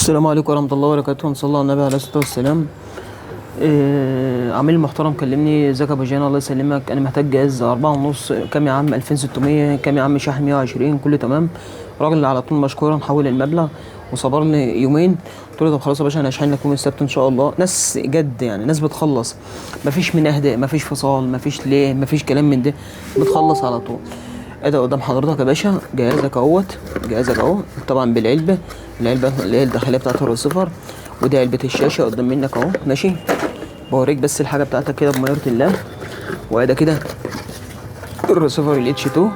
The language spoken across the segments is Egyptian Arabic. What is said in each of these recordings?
السلام عليكم ورحمة الله وبركاته. صلى الله على النبي عليه الصلاة والسلام. عميل محترم كلمني، ازيك يا ابو جان؟ الله يسلمك، انا محتاج جهاز 4.5. كام يا عم؟ 2600. كام يا عم؟ شحن 120. كله تمام. راجل على طول مشكورا حول المبلغ وصبرني يومين. قلت له طب خلاص يا باشا، انا هشحن لك يوم السبت ان شاء الله. ناس جد يعني، ناس بتخلص، مفيش منهدة، مفيش فصال، مفيش ليه، مفيش كلام من ده، بتخلص على طول. ادي قدام حضرتك يا باشا جهازك اهوت، جهازك اهو طبعا بالعلبه، العلبة اللي هي الداخلية بتاعت الريسيفر، ودي علبة الشاشة قدام منك اهو. ماشي، بوريك بس الحاجة بتاعتك كده بما يرضي الله. وادي كده الريسيفر ال H 2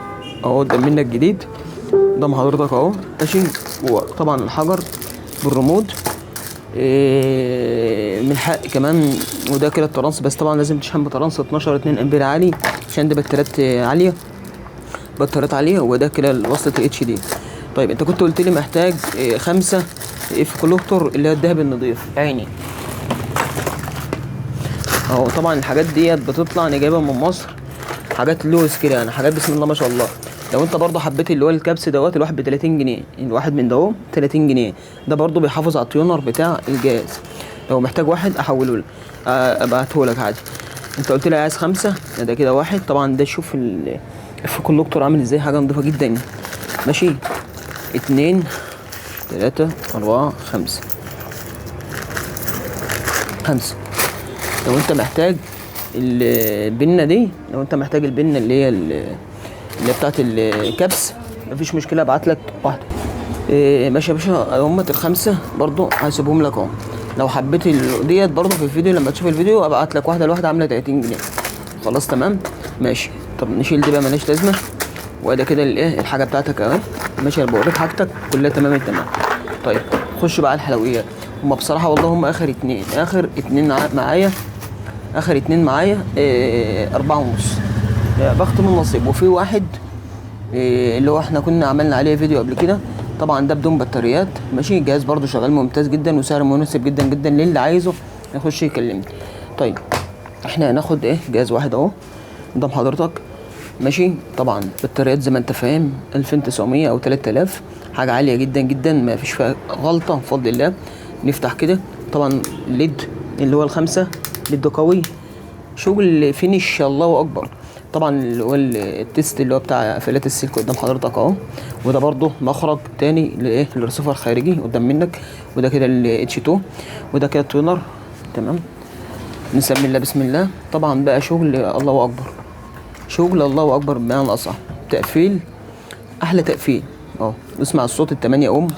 اهو قدام منك جديد قدام حضرتك اهو. ماشي، وطبعا الحجر بالريموت، من حق كمان. وده كده الترانس، بس طبعا لازم تشحن بترانس 12 2 امبير عالي عشان دي بطاريات عالية، بطاريات عالية. وده كده وصلة ال HD. طيب انت كنت قلت لي محتاج 5 F connector اللي هي الذهب النظيف. عيني اهو. طبعا الحاجات ديت بتطلع انا جايبها من مصر، حاجات لوز كده يعني، حاجات بسم الله ما شاء الله. لو انت برضه حبيت اللي هو الكبس دوت، الواحد ب 30 جنيه، الواحد من ده اهو 30 جنيه. ده برضه بيحافظ على ال tuner بتاع الجهاز. لو محتاج واحد احوله لك، ابعته لك عادي. انت قلت لي عايز 5، ده كده واحد. طبعا ده شوف ال F connector عامل ازاي، حاجة نضيفه جدا. ماشي، 2 3 4 5 5. لو انت محتاج البنه دي، لو انت محتاج البنه اللي هي اللي بتاعت الكبس، مفيش مشكلة ابعت لك واحدة. ماشي يا باشا، هم ال5 برضو هسيبهم لك اهو. لو حبيت ديت برضو في الفيديو، لما تشوف الفيديو ابعت لك واحدة، الواحدة عامله 30 جنيه. خلاص تمام ماشي. طب نشيل دي بقى مالهاش لازمه. وده كده الايه الحاجة بتاعتك اهي. ماشي، انا بوريك حاجتك كلها تمام التمام. طيب خش بقى على الحلويات. هما بصراحة والله هم اخر اتنين، اخر اتنين معايا، اخر اتنين معايا، 4.5. يا بخت من نصيب. وفي واحد، اللي هو احنا كنا عملنا عليه فيديو قبل كده، طبعا ده بدون بطاريات. ماشي، الجهاز برده شغال ممتاز جدا وسعر مناسب جدا جدا للي عايزه يخش يكلمني. طيب احنا هناخد ايه؟ جهاز واحد اهو قدام حضرتك. ماشي، طبعا بطاريات زي ما انت فاهم 2900 او 3000، حاجة عالية جدا جدا، ما فيش فيها غلطه بفضل الله. نفتح كده، طبعا LED اللي هو ال5 LED قوي، شغل finish الله اكبر. طبعا اللي هو ال test اللي هو بتاع قفلات السلك قدام حضرتك اهو. وده برضو مخرج تاني لايه؟ للريسيفر خارجي قدام منك. وده كده ال H 2، وده كده ال tuner. تمام، نسمي الله بسم الله. طبعا بقى شغل الله اكبر، شغل الله اكبر بمعنى اصح. تقفيل احلى تقفيل اهو. اسمع الصوت ال8 اوم.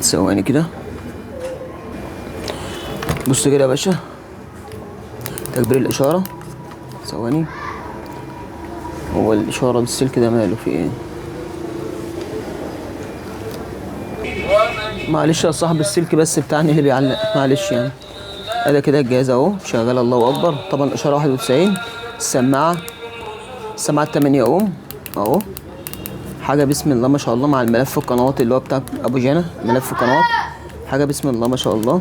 ثواني كده، بص كده يا باشا، تكبير الاشارة. ثواني، هو الاشارة بالسلك ده ماله في ايه؟ معلش يا صاحب السلك بس بتاعني اللي بيعلق، معلش يعني. ادي كده الجهاز اهو شغال الله اكبر. طبعا اشارة 91، السماعة 8 اوم اهو، حاجة بسم الله ما شاء الله. مع الملف القنوات اللي هو بتاع ابو جانا، ملف قنوات، حاجة بسم الله ما شاء الله.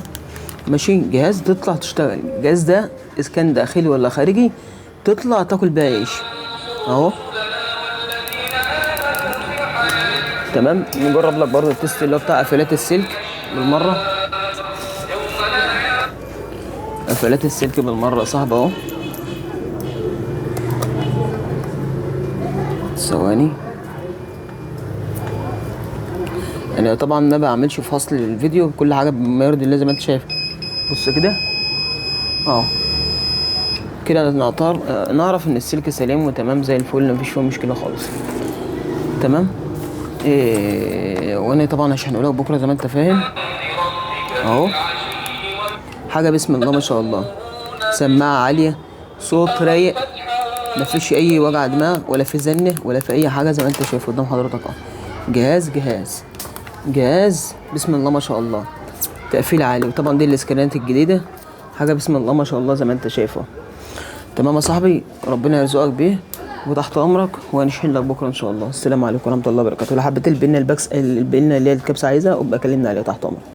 ماشي، جهاز تطلع تشتغل. الجهاز ده اذا كان داخلي ولا خارجي تطلع تاكل بيها عيش اهو. تمام، نجرب لك برضه التست اللي هو بتاع قفلات السلك بالمرة. قفلات السلك بالمرة يا صاحبي اهو. ثواني، انا طبعا ما بعملش فصل للفيديو، كل حاجة بما يرضي الله زي ما انت شايف. بص كده اهو، كده نعرف ان السلك سليم وتمام زي الفل، مفيش فيه مشكلة خالص. تمام، وانا طبعا هشحنه لك بكره زي ما انت فاهم اهو. حاجة بسم الله ما شاء الله، سماعه عالية، صوت رايق، مفيش اي وجع دماغ ولا في زنه ولا في اي حاجة زي ما انت شايف قدام حضرتك اهو. جهاز جهاز جهاز بسم الله ما شاء الله، تقفيل عالي. وطبعا دي الاسكرينات الجديدة، حاجة بسم الله ما شاء الله زي ما انت شايفه. تمام يا صاحبي، ربنا يرزقك بيه وتحت امرك، وهنشحن لك بكره ان شاء الله. السلام عليكم ورحمة الله وبركاته. لو حبيت البنه البكس، البنه اللي هي الكبسه عايزها ابقى كلمنا عليها، تحت امرك.